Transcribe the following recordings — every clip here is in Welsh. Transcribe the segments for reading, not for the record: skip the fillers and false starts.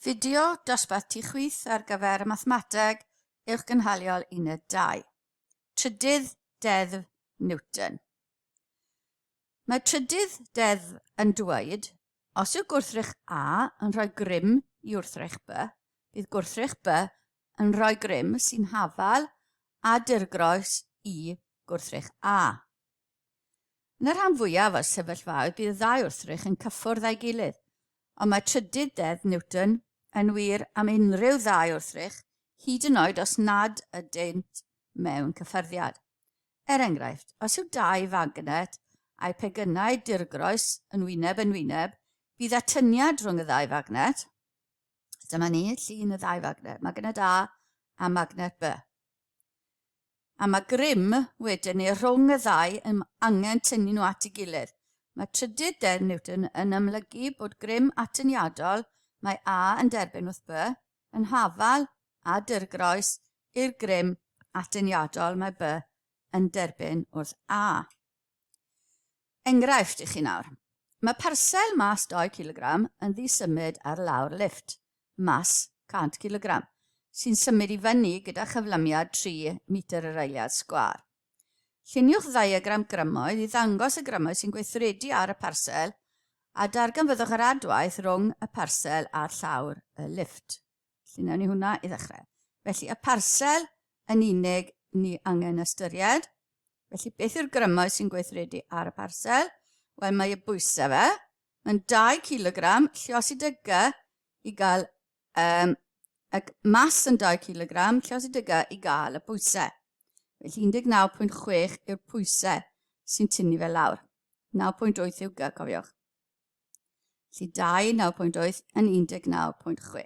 Fideo dosbarth tu chwith ar gyfer Mathemateg Uwchgynhaliol Uned 2. Trydydd Deddf Newton. Mae trydydd deddf yn dweud, os yw gwrthrych A yn rhoi grym i wrthrych B, bydd gwrthrych B yn rhoi grym sy'n hafal a dirgroes i gwrthrych A. Yn y rhan fwyaf o'r sefyllfaoedd bydd y ddau wrthrych yn cyffwrdd â'i gilydd, ond mae trydydd deddf Newton yn wir am unrhyw ddau wrthrych, hyd yn oed os nad ydynt mewn cyffyrddiad. Er enghraifft, os yw dau fagnet a'u pegynau dirgroes yn wyneb yn wyneb, bydd atyniad rhwng y ddau fagnet. Dyma ni, llun y ddau fagnet, magnet A a magnet B. A mae grym wedyn ni rhwng y ddau yn angen tynnu nhw at ei gilydd. Mae trydydd deddf Newton yn amlygu bod grym atyniadol mae A yn derbyn wrth B yn hafal a dirgroes i'r grym atyniadol mae B yn derbyn wrth A. Enghraifft i chi nawr. Mae parsel mas 2 kg yn ddisymud ar lawr lifft, mas 100 kg, sy'n symud i fyny gyda chyflymiad 3 metr yr eiliad sgwâr. Lluniwch ddiagram grymoedd i ddangos y grymoedd sy'n gweithredu ar y parsel a darganfyddwch yr adwaith rhwng y parsel a'r llawr y lifft. Felly wnawn ni hwnna i ddechrau. Felly y parsel yn unig ni angen ystyried. Felly beth yw'r grymoedd sy'n gweithredu ar y parsel? Wel mae y bwysau fe. Mae'n 2 kg, lliosi dy G i gael um, y mas yn 2 kg, lliosi dy G i gael y bwysau. Felly 19.6 yw'r pwysau sy'n tynnu fe lawr. 9.8 yw G, cofiwch. Felly 2, 9.8 yn 19.6.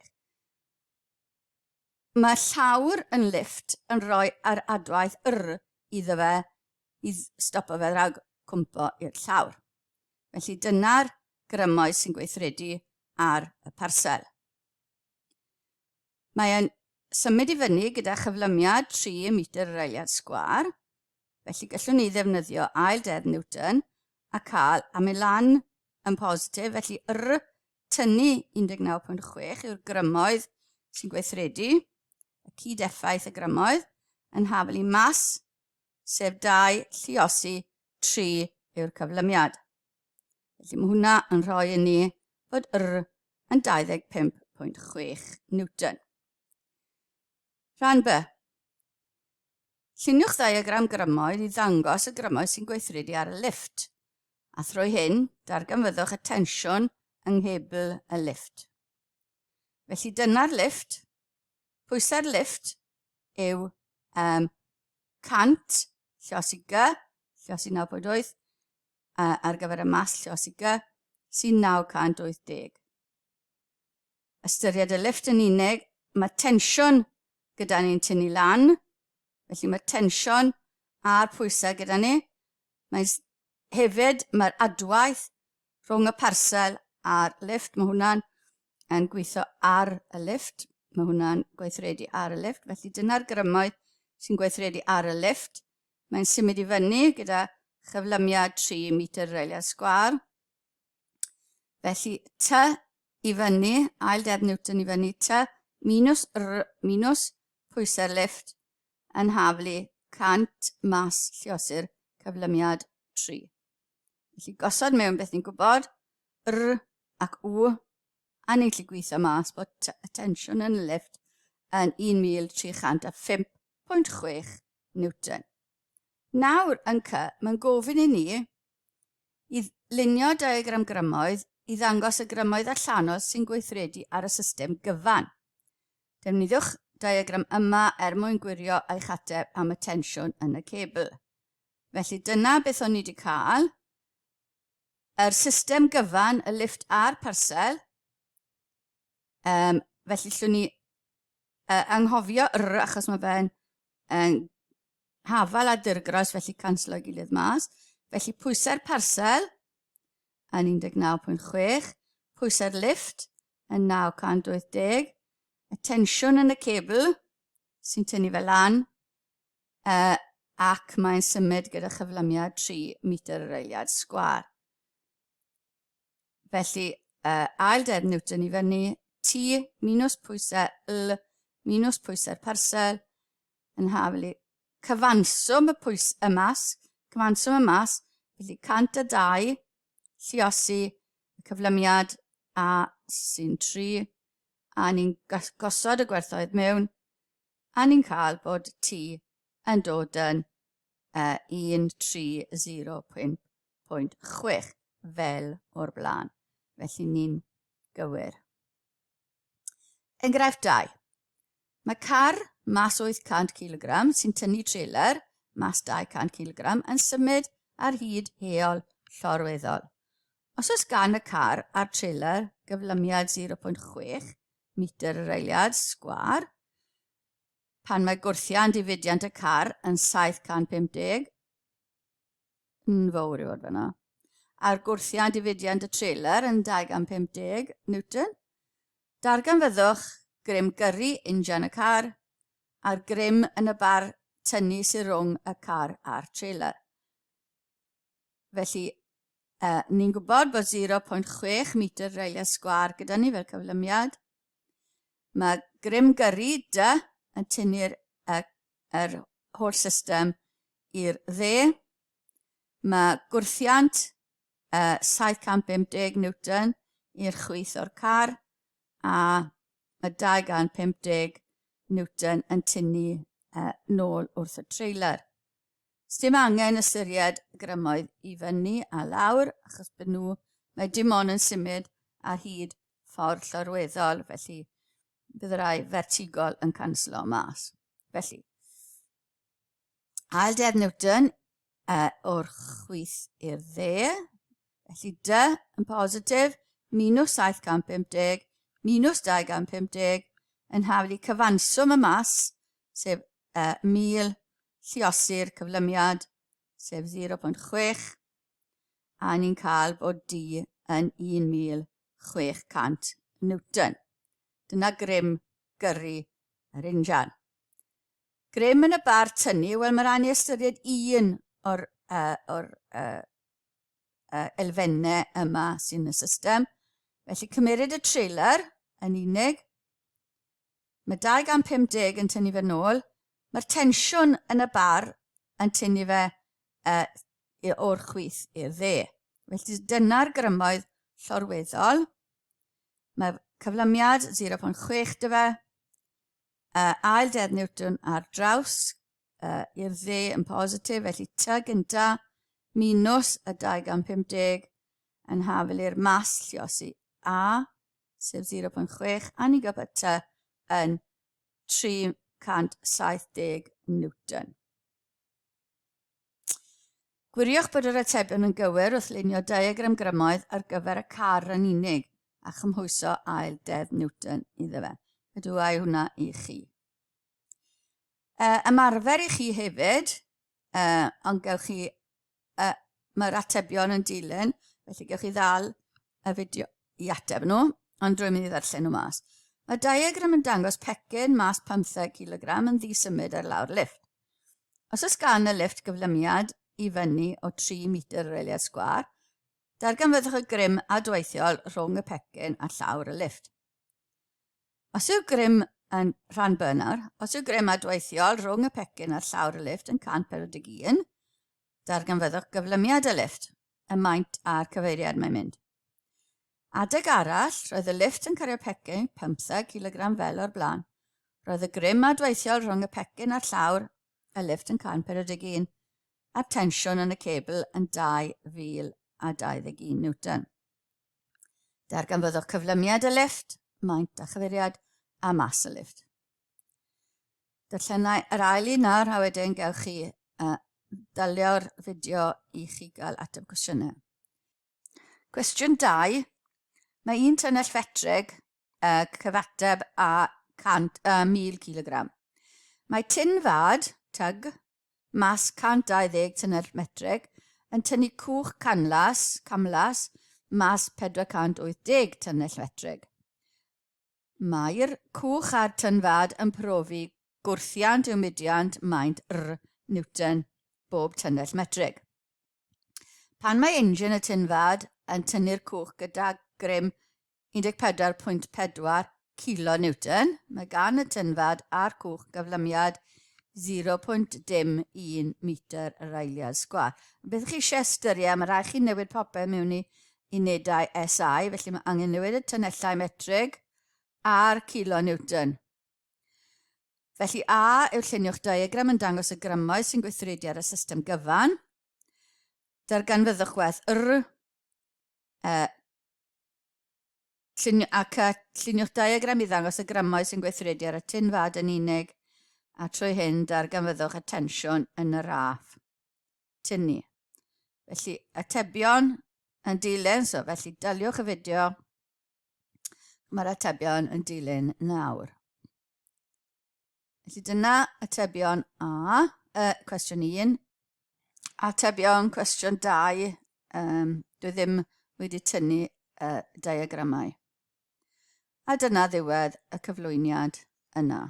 Mae llawr yn lifft yn rhoi ar adwaith R iddo fe i stopo fe rhag cwmpo i'r llawr. Felly dyna'r grymoedd sy'n gweithredu ar y parsel. Mae e'n symud i fyny gyda chyflymiad 3 metr yr eiliad sgwâr, felly gallwn ni ddefnyddio ail deddf Newton a cael am ei lan yn positif, felly R tynnu 19.6 yw'r grymoedd sy'n gweithredu, y cyd-effaith y grymoedd, yn hafel i mas, sef 2 lliosi 3 yw'r cyflymiad. Felly mae hwnna yn rhoi i ni fod R yn 25.6 Newton. Rhan B. Lluniwch ddiagram grymoedd i ddangos y grymoedd sy'n gweithredu ar y lifft, a thrwy hyn darganfyddwch y tensiwn yng nghebl y lifft. Felly dyna'r lifft. Pwysau'r lifft yw um, 100 llosi G, llosi 9.8, ar gyfer y mas llosi G, sy'n 980. Ystyried y lifft yn unig, mae tensiwn gyda ni'n tynnu lan, felly mae tensiwn a'r pwysau gyda ni. Mae hefyd, mae'r adwaith rhwng y parsel a'r lifft, mae hwnna'n yn gweithio ar y lifft, mae hwnna'n gweithredu ar y lifft, felly dyna'r grymoedd sy'n gweithredu ar y lifft. Mae'n symud i fyny gyda chyflymiad 3 metr yr eiliad sgwâr. Felly T i fyny, ail deddf Newton i fyny, T minus R minus pwysau'r lifft yn haflu 100 mas lliosur cyflymiad 3. Felly gosod mewn beth ni'n gwybod, R ac U, a ni'n gallu gweithio mas bod y tensiwn yn y lifft yn 1305.6 Newton. Nawr yn C, mae'n gofyn i ni i lunio diagram grymoedd i ddangos y grymoedd allanol sy'n gweithredu ar y system gyfan. Defnyddiwch diagram yma er mwyn gwirio eich ateb am y tensiwn yn y cebl. Felly dyna beth o'n ni wedi cael. Yr system gyfan, y lifft a'r parsel. Um, felly llwn ni uh, anghofio r achos mae fe'n um, hafal a dirgros, felly canslo ei gilydd mas. Felly pwysau'r parsel yn 19.6, pwysau'r lifft yn 980, y tensiwn yn y cebl sy'n tynnu fe lan, uh, ac mae'n symud gyda chyflymiad 3 metr yr eiliad sgwâr. Felly, uh, ail deddf Newton i fyny, T minus pwysau L minus pwysau'r parsel yn hafel i cyfanswm y pwys y mas, cyfanswm y mas, felly 102 lliosi y cyflymiad A sy'n 3, a ni'n gosod y gwerthoedd mewn, a ni'n cael bod T yn dod yn uh, 130.6 fel o'r blaen. Felly ni'n gywir. Enghraifft 2. Mae car mas 800 kg sy'n tynnu trailer mas 200 kg yn symud ar hyd heol llorweddol. Os oes gan y car a'r trailer gyflymiad 0.6 metr yr eiliad sgwâr, pan mae gwrthiant i fudiant y car yn 750, yn fawr i fod fan'na. A'r gwrthiant i fudiant y trailer yn 250 Newton. Darganfyddwch grym gyrru injan y car a'r grym yn y bar tynnu sydd rhwng y car a'r trailer. Felly, ni'n gwybod bod 0.6 metr reiliau sgwâr gyda ni fel cyflymiad. Mae grym gyrru D yn tynnu'r yr holl system i'r dde. Mae gwrthiant 750 Newton i'r chwith o'r car a mae 250 Newton yn tynnu nôl wrth y trailer. Sdim angen ystyried grymoedd i fyny a lawr achos bod nhw, mae dim ond yn symud ar hyd ffordd llorweddol, felly bydd y rai fertigol yn canslo mas. Felly, ail deddf Newton o'r chwith i'r dde, felly D yn positif, minus 750, minus 250, yn haflu cyfanswm y mas, sef 1000 lliosi'r cyflymiad, sef 0.6, a ni'n cael bod D yn 1,600 Newton. Dyna grym gyrru yr injan. Grym yn y bar tynnu, wel mae rhaid ni ystyried un o'r, or, elfennau yma sy'n y system. Felly cymeryd y trailer yn unig. Mae 250 yn tynnu fe nôl. Mae'r tensiwn yn y bar yn tynnu fe o'r chwith i'r dde. Felly dyna'r grymoedd llorweddol. Mae cyflymiad 0.6 dy fe. Ail deddf Newton ar draws i'r dde yn positif, felly T gynta minus y 250 yn hafel i'r mas lliosi A, sef 0.6, a ni'n gwybod T yn 370 Newton. Gwiriwch bod yr atebion yn gywir wrth lunio diagram grymoedd ar gyfer y car yn unig a chymhwyso ail deddf Newton iddo fe. Ydw i hwnna i chi. Ymarfer i chi hefyd, ond gewch chi, mae'r atebion yn dilyn, felly gewch chi ddal y fideo i ateb nhw, ond rwy'n mynd i ddarllen nhw mas. Mae diagram yn dangos pecyn mas 15 kg yn ddisymud ar lawr lifft. Os oes gan y lifft gyflymiad i fyny o 3 metr yr eiliad sgwâr, darganfyddwch y grym adweithiol rhwng y pecyn a llawr y lifft. Os yw grym yn rhan Bernard, os yw grym adweithiol rhwng y pecyn a'r llawr y lifft yn 141, darganfyddwch gyflymiad y lifft, y maint a'r cyfeiriad mae'n mynd. Adeg arall, roedd y lifft yn cario pecyn 15 cilogram fel o'r blaen. Roedd y grym adweithiol rhwng y pecyn a'r llawr, y lifft yn 141, a'r tensiwn yn y cebl yn 2021 Newton. Darganfyddwch cyflymiad y lifft, maint a chyfeiriad, a mas y lifft. Darllenau yr ail un nawr, a wedyn gewch chi dalio'r fideo i chi gael ateb cwestiynau. Cwestiwn 2. Mae un tunnell fetrig cyfateb â 100, 1000 kg. Mae tin fad, tug, mas 120 tunnell metrig yn tynnu cwch canlas, camlas, mas 480 tunnell metrig. Mae'r cwch a'r tynfad yn profi gwrthiant yw mudiant maint R Newton bob tunnell metrig. Pan mae injin y tynfad yn tynnu'r cwch gyda grym 14.4 kilo Newton. Mae gan y tynfad a'r cwch gyflymiad 0.01 metr yr eiliad sgwâr. Beth chi eisiau ystyried, mae rhaid chi newid popeth mewn i unedau SI, felly mae angen newid y tunnellau metrig a'r kilo Newton. Felly A yw lluniwch diagram yn dangos y grymoedd sy'n gweithredu ar y system gyfan. Darganfyddwch werth R, llun, ac lluniwch diagram i ddangos y grymoedd sy'n gweithredu ar y tun fad yn unig, a trwy hyn darganfyddwch y tensiwn yn y raff tynnu. Felly, atebion yn dilyn, so felly daliwch y fideo, mae'r atebion yn dilyn nawr. Felly dyna atebion A, cwestiwn 1. Atebion cwestiwn 2, dwi ddim wedi tynnu diagramau. A dyna ddiwedd y cyflwyniad yna.